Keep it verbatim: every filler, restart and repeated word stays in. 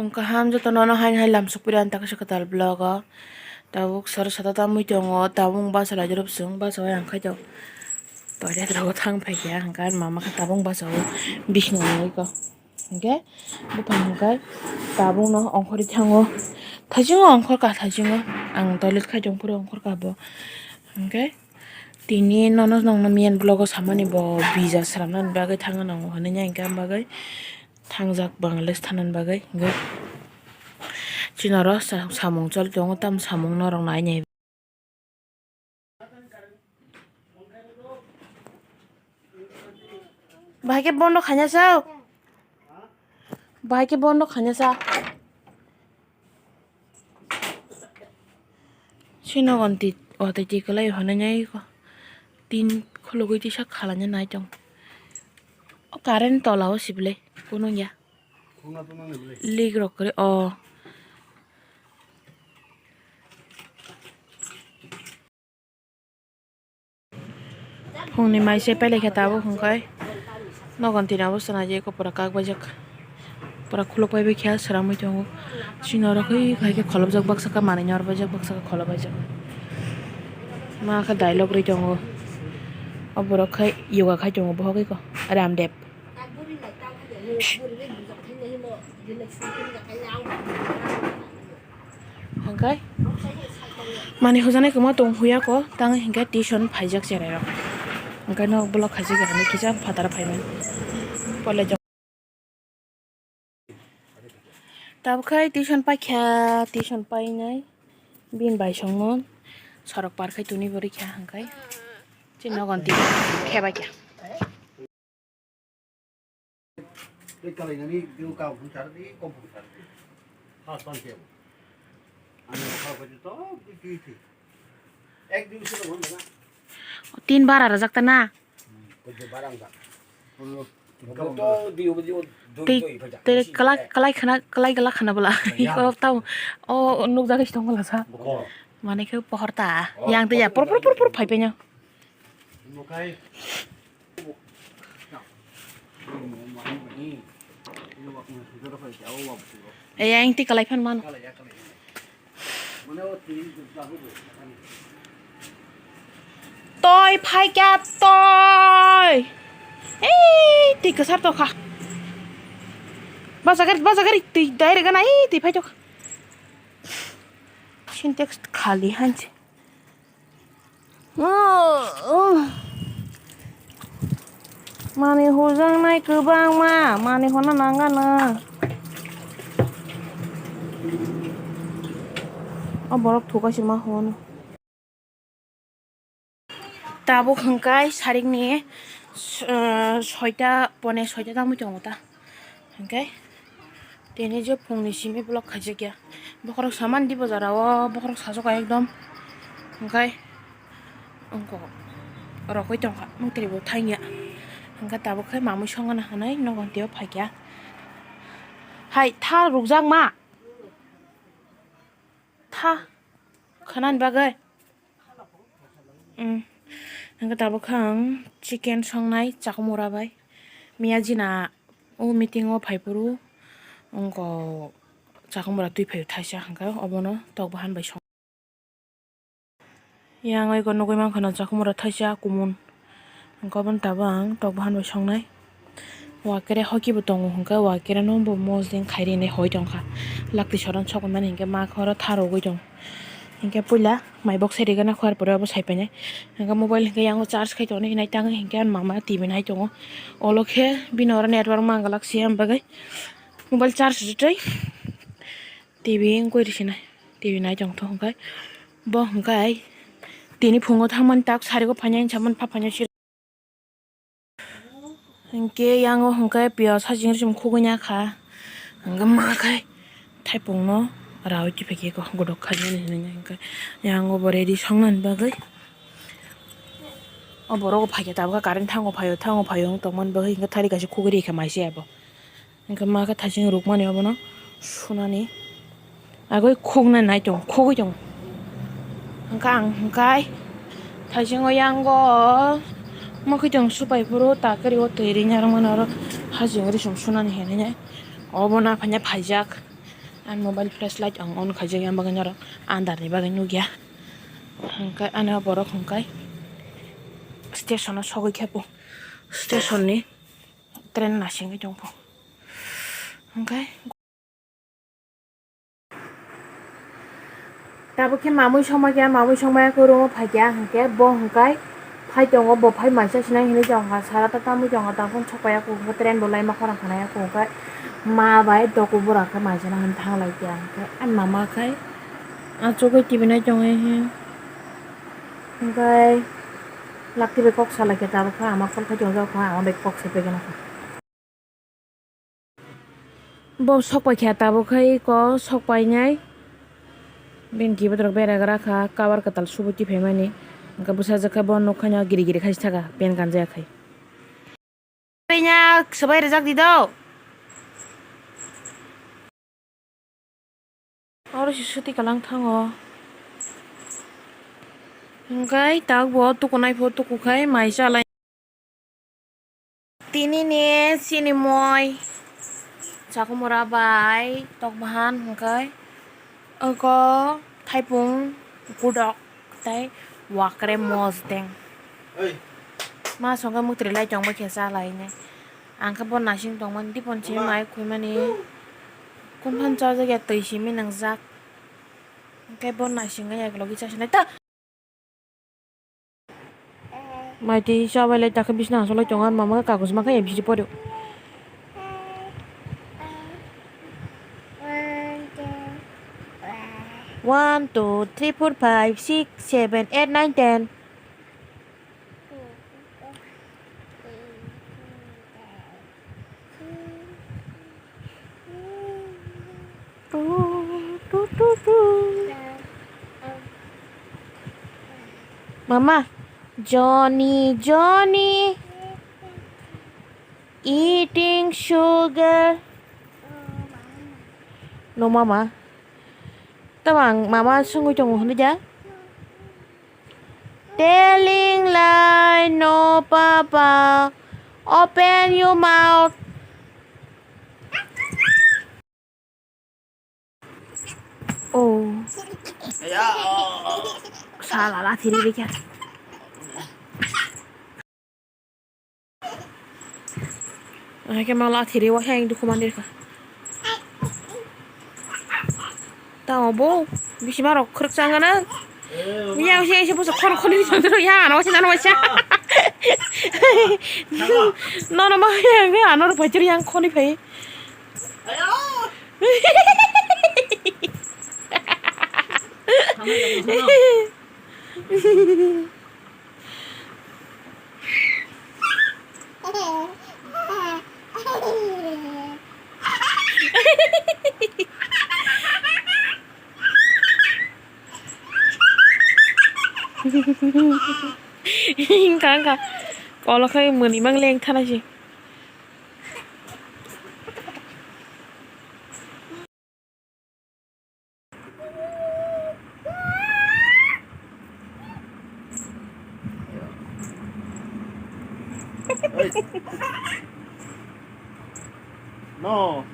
Ang kaham jotono no haino hai lamsok puri ang taksa kwtal vlog o. Tabuk saro sata tamwi tongo, tabuk basa lai rwp chwng basa bai ang khai tongo. Toilet rogo thang phaikha hwnkhe mama khe tabuk basa o bising nangwi kho. Hwnkhe buphang hwnkhe tabuk no ongkhorwi thango. Thaisingo ongkhorkha thaisingo. Ang toilet khai tong phuru ongkhorkha bo. Hwnkhe tini nono nongno main vlog o samani bo visa swnamnani bagwi thangna nango hwnwi hwnkhe ang bagwi. Thangjak Bangladesh thanani bagwi hwnkhe chini oro sa-, samung choli tongo, tamo samung norok nai nai. Bahai khe bondo khaina sao? Bahai khe bondo khaina sa? Sino gonti watwi twi kwlai hwnwi nai kho. Tin khulugwi tisa khalanya nai tong. O current tola o sible kunung ya. Lik rok kwrwi o. Phungni mai se pailai khe tabuk hwnkhe nogon tini obo chwnaijak eko pura kak baijak pura khuluk pai bai khe swrangwi tongo. Chini oro khe hai khe kholopjak baksa khe manwi norbaijak baksa khe kholobaijak. Ma khe dialogue rwi tongo o borok khe yoga khai tongo bohok eko Ramdev. Hwnkhe mani hujaknai kwma tong huya ko tang hwnkhe tuition phaijak cherai rok hwnkhe nok block khaijak ya hwnwi kisa phataro phaimani. Tabuk khai tuition paikha, tuition painai bini bai songno sorok par khai tuni bo rikha hwnkhe chini nogon twi khebaikha. Tin bara rajak ta na. Tei, tei kalai, kalai khana, kalai gala khana bwla. Iko tamo, o nukjagwi se tong bwla sa. Mane khe pohor ta. Yang tei ya, pur, pur, pur, pur, phai penyo. Ei, ang twi kalai phan mano. Toi phaikya toi. Ei, twi kwchar tokha. Bajagari, bajagari, twi direct gana, ei, twi phai tokha. Sintex khali hanse. Mani hujaknai kwbangma, mani hwnna nangano. O borok thukaisima hwn. Tabuk hwnkhe sarikni, uh, soita, pone soita tangwi tongo ta. Hwnkhe tini je phungni simi vlog khaijakya. Bokhorok saman di bojaro, bokhorok sajokha ekdom. Hwnkhe wngkok rokoi tongkha, mwtri bo thangya. Hwnkhe tabuk khe mamwi songna hinwi nogo tio phaikya. Hai tha rukjakma. Tha khwnani bagwi. Hwnkhe tabuk khe ang chicken songnai chakhumura bai. Miya jina o meeting o phaiphuru wngkha chakhumura twi phai thaisa hwnkhe obono tok bahan bai song. Yang oi nugui mankha no chakhumura thaisa kumun. Hwnkhe obono tabuk ang tok bahan bai songnai. Wakere hoki bo tongo hwnkhe wakere no bo mosdeng khairi hinwi hoi tongkha. Lakti soron sokmani hinkhe ma khoro tha rogwi tong. Hinkhe puila mai box sai rigana kho, ar pore obo sai painai. Hinkhe mobile hinkhe yango charge khai tongo hinai tangwi hinkhe ani mama T V nai tongo. Olo khe bini oro network mangalak se am bagwi mobile charge rwtwi T V wngwi rwsinai. T V nai tongtho hinkhe bo hinkhe tini phungo thangmani tak sarigo phainai hinsamani pha phainai se. Hinkhe yango hinkhe piyaj haching richum khugui ya kha. Hinkhe ma khai thaipungno raui tiphaikhe godok khainani hinwi hinkhe yango bo ready songnani bagwi. O borok bo phaikhe tabukhe current thango phaio thango phaio wng tongmani bagwi hinkhe thari kaisa khugui rikha maise abo. Hinkhe ma khe thaising rukmani obono sunani agoi khuknai nai tongo, khugui tongo. Hinkhe ang hinkhe thaisingo yango mwkhwitwng supai phuru takiri o twi ringya rwmani oro haching richum sunani hinwi obo naphanya phaijak. Ang mobile flashlight ang on khaijak, yang bagwi norok andar ni bagwi nukya. Hwnkhe ani o borok hwnkhe station o sogwi khe bo, station ni train nasingwi tongkho. Hwnkhe tabuk khe mamwi songma khe, mamwi songmaya khe room o phaikha, hwnkhe bo hwnkhe phai tongo, bo phai maisa sinai hinwi tongkha, sara ta tamwi tongkha, tangphung sokpaiya khe train bo laima khorang khanaiya khe, hwnkhe ma bai doku bura khe maisa hinwi thang laikha, hwnkhe ani mama khe achugwi T V nai tongwi, hwnkhe lakti bai kok salaikha, tabuk khe ama call khai tongjak kha, ama bai kok sai paikha. Bo sok paikha tabuk khai ko sok painai. Bini kibat rok beragra kha, cover kwtal subui tiphaimani. Hwnkhe bwsajwk khe bo nukha no giri giri khai thaka, pen kanjaya khai. Nya swbai rwjak di do. Oro se suti kalang thango. Hwnkhe tabuk bo tukunai pho tukukhai mai chalai. Tini ni chini moi chakumura bai tok bahan hwnkhe oko thaipung kudok tei wakre mosdeng. Ma songkhe mwtri lai tongma khe cha lai nai. Ang khe bo nasing tongmani dipon se mai khoi mani. Kun phan chajak ya twi simi nang jak. Hwnkhe bo nasing ya logi cha sinai ta. Mai twi chabai lai ta khe bisna hachal lai tongo, mama khe kagoz ma khe A B C D porio. One, two, three, four, five, six, seven, eight, nine, ten. Mama, Johnny, Johnny, eating sugar. No, mama. Tamo ang mama songwi tongo hwnwi da? Telling lie, no, papa. Open your mouth. Oh. Sala la thiri rikha. Ahai khe ma la thiri wa heng dukhu mandir kha. Tamo bo bisi ma rok khuruk chang gana. Yang se se busa khon khoni ni chondro yang ano se nano wacha. Nono ma yang ano ro bajir yang khoni phai. Hingka wngkha kolo khai mwnwi mang leng thana se. No.